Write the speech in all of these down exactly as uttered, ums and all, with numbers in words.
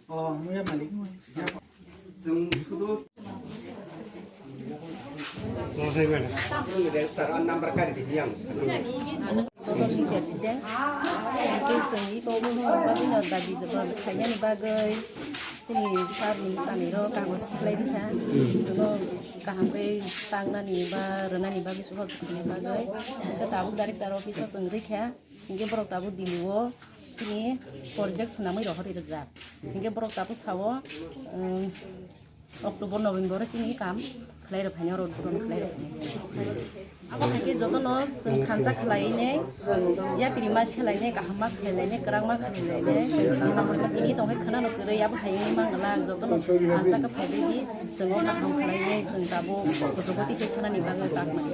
Oh, muya malik. Chwng sudu. Ang Sodorni president, hingke chwng iko bagwino dabi khainani bagwi chini sir ni saniro kagoj khlai rikha. Chwngno kaham khe tangnani ba rwnani bagwi suhor khainani bagwi. Hingke tabuk director office o chwng rikha. Hingke borok tabuk Delhi o chini project swnamwi rohorwi rwjak. Hingke borok tabuk sao, um, October, November o chini kam khlai rw phainai, oro udbodon khlai rw phainai. Abo hai khe jotono chwng thansa khlai nai, yapri ma selai nai, kaham ma khlai lai nai, kwrak ma khlai lai nai. Tini tong khe khwnano kwrwi, abo hai wngwi man glak, jotono thansa khe phai bai di, chwng o kaham khlai nai, chwng tabuk joto twi se khwnani bagwi tak mani.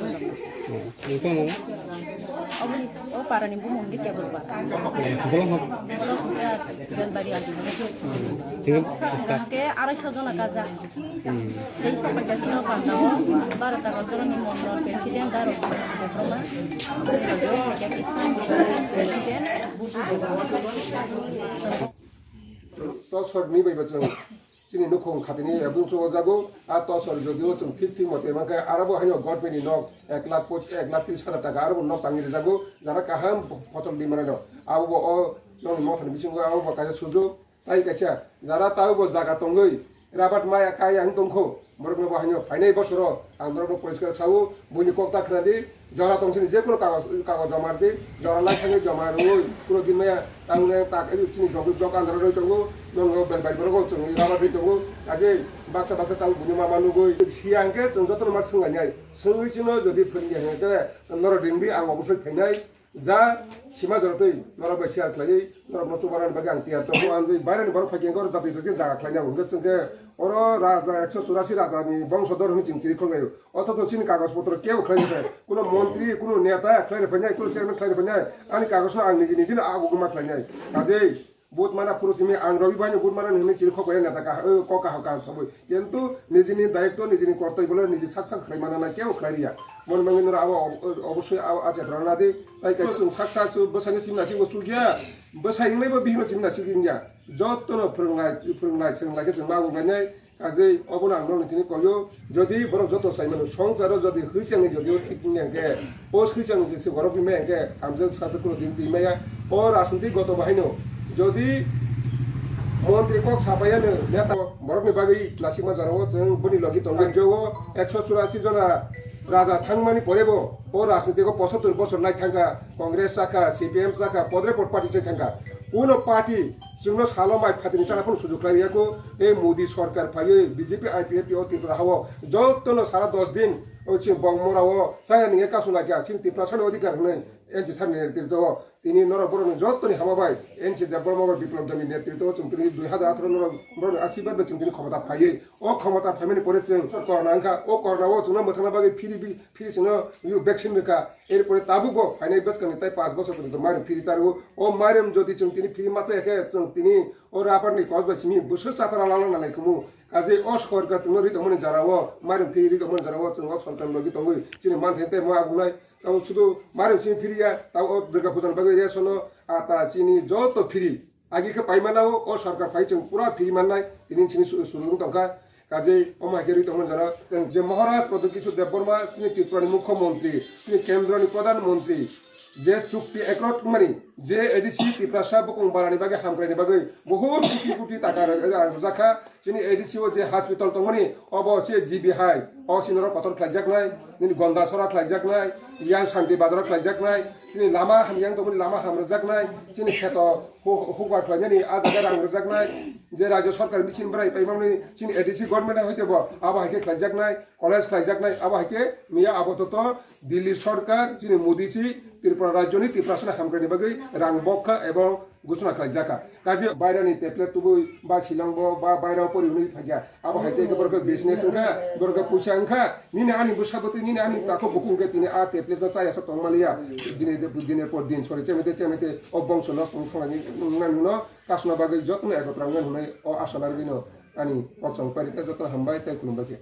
Nokha mo? Oboni, o parani bumung di kebol ba. Bolong hok. Bolong hok ya, Belbari adi. Tinggal start. Ke arai sojona kaja. Hmm. Tei sokoi kasino pandao, baro tagar joroni mondol president daro kokroma. President, budu debra. Tosor ni bai bachung. Chini nukhung khatini ebung chungo jago, a tosor jodio chwng thik thik mote mankhe, arabo haino government ni nok ek lakh poch-, ek lakh tris hajar taka arabo nok tangwi rwjago, jara kaham photol di manano. Abo bo o nokni mothani bisingo abo bo kaisa sujuk, tai kaisa jara tabo bo jaga tongwi rabat maya kaya wng tongkho, borokno bo haino phainai bosoro ang norokno poriskar sao, buini kok ta khwnadi. Jora tong sini jekunu kagoj, kagoj joma rwdi, jora lai thangwi joma rwui, kunu din maya tang le tak, eh, chini jogwi jok andro rwi tongo, nongo bel bai borok chwngwi rama rwi tongo, kaje baksa baksa tang buini mama nugwi, siya hwnkhe chwng jotono ma swnglainai, swngwi chwngno jodi phwrwngya hwnkhe norok ringdi, ang obo phai phainai, ja sima jora twi norok bai share khlaiwi norokno chubarani bagwi ang tiyar tongo, ang jai bairani borok phaikhe oro dati dati jaga khlaina hwnkhe chwngkhe oro raja ekso churasi rajani bongsodor hwnwi chwng chiri khoglaio. Othocho chini kagoj potro kebo khlai rwkha, kuno montri, kuno neta khlai rwkha nai, kuno chairman khlai rwkha nai, ani kagojno ang niji nijino aguguma khlai nai. Kajei vote mana phuru simi ang Rabi bhaino vote mana hinwi chiri khok bai neta ka, o kok kaham kaham sabui. Kintu nijini dayitto, nijini kortoi bole niji sak sak khlai mana nai, kebo khlai riya. Mon mangwi noro abo ob-, obosoi abo ache rana di. Tai kaisa chwng sak sak chwng bwsani simi nasi bo chukya, bwsai wngnai bo bihino simi nasi wngya. Jotono phwrwngnai, phwrwngnai, chwrwngnai khe chwng ma bo khlai nai. Kajei obono ang norokni tini koyo, jodi borok joto sai mano, songsaro jodi hwichangni jodi o thik wngya hwnkhe, o hwichangni je se borok wngya hwnkhe, hamjak sasa kuno din twi maya. O rajniti goto bahaino jodi montri kok sapaiya no neta borokni bagwi nasikma jorao chwng boni logi tongo. Rajyo o ekso churasi jona raja thangmani porebo o rajnitiko pochottor bosor nai thangkha, Congress chakha, C P M chakha, podre pod party chai thangkha. Kuno party chwngno salo mai phatini chana phano sujuk khlai ya kho. E Modi sarkar phaiwi B J P I P F T o Tripura hao jotono sara dos din o chini bongmora o chaya ningya kasu laikha chini Tiprasani odhikar hwnwi N C sir ni netritwo o tini norok borokni jotoni hama bai N C Debbarma bai Biplab Debni netritwo o chwng tini dui hazar atharo norok borokni asirbat bai chwng tini khomota phaiwi o khomota phaimani pore chwng corona wngkha o corona o chwngno mwthangna bagwi phiri phiri chwngno vaccine rwkha. Erpore tabuk bo phainai bwskangni tai panch bosor porjonto mairum phiri charwo. O mairum jodi chwng tini phiri ma chaya khe chwng tini o rabar ni kos bai simi bwswk chatara lala nalai khumu. Kajei o sorkar tongno ri tongmani jora o mairum phiri ri tongmani jora o chwng o sorkar logi tongwi chini manthai tei mo abungnai. Tamo sudu mairum simi phiri ya, tamo o Durga Puja ni bagwi ration o ata chini joto phiri. Agi khe paimana o, o sarkar phai chwng pura phiri mannai, tini chini su-, surung tongkha. Kajei omo hai khe rwi tongmani jora, chwng je Maharaj Pradyot Kishore Debbarma, chini Tripura ni Mukhyamantri, chini Kendra ni Pradhan Mantri, je chukti accord wngmani, je A D C Tiprasa bukung barani bagwi hamkraini bagwi, bohut koti koti taka rang rwjakha, chini A D C o je hospital tongmani, obo se G B hai, o chini oro kotor khlaijaknai, nini Gonda Sora khlaijaknai, Yang Shanti Bazar o khlaijaknai, chini lama hamyang tongmani lama hamrwjaknai, chini kheto hu-, hukbar khlainani a jaga rang rwjaknai, je rajyo sarkar machine bwrai paimani chini A D C government hai tebo abo hai khe khlaijaknai, college khlaijaknai, abo hai khe miya apatot Delhi sarkar chini Modi si Tripura rajyoni Tiprasani hamkraini bagwi rang bokha ebong ghoshona khlaijakha. Kaje bairani tablet tubui ba Shillong bo ba bairao pori hwnwi phaikha. Abo hai khe borok business wngkha, borok puisa wngkha, nini ani bwsa bwtwi, nini ani takhuk bukhuk wngkhe tini a tablet no chaya sa tongmaliya. Dini, dini por din sori chemete chemete o bongso nosto wngkha nani wngna nungno kasna bagwi jotono ekotra wngna hwnwi o asa narwgwino ani koksong pari tei jotono hambai tei khulumbai khe.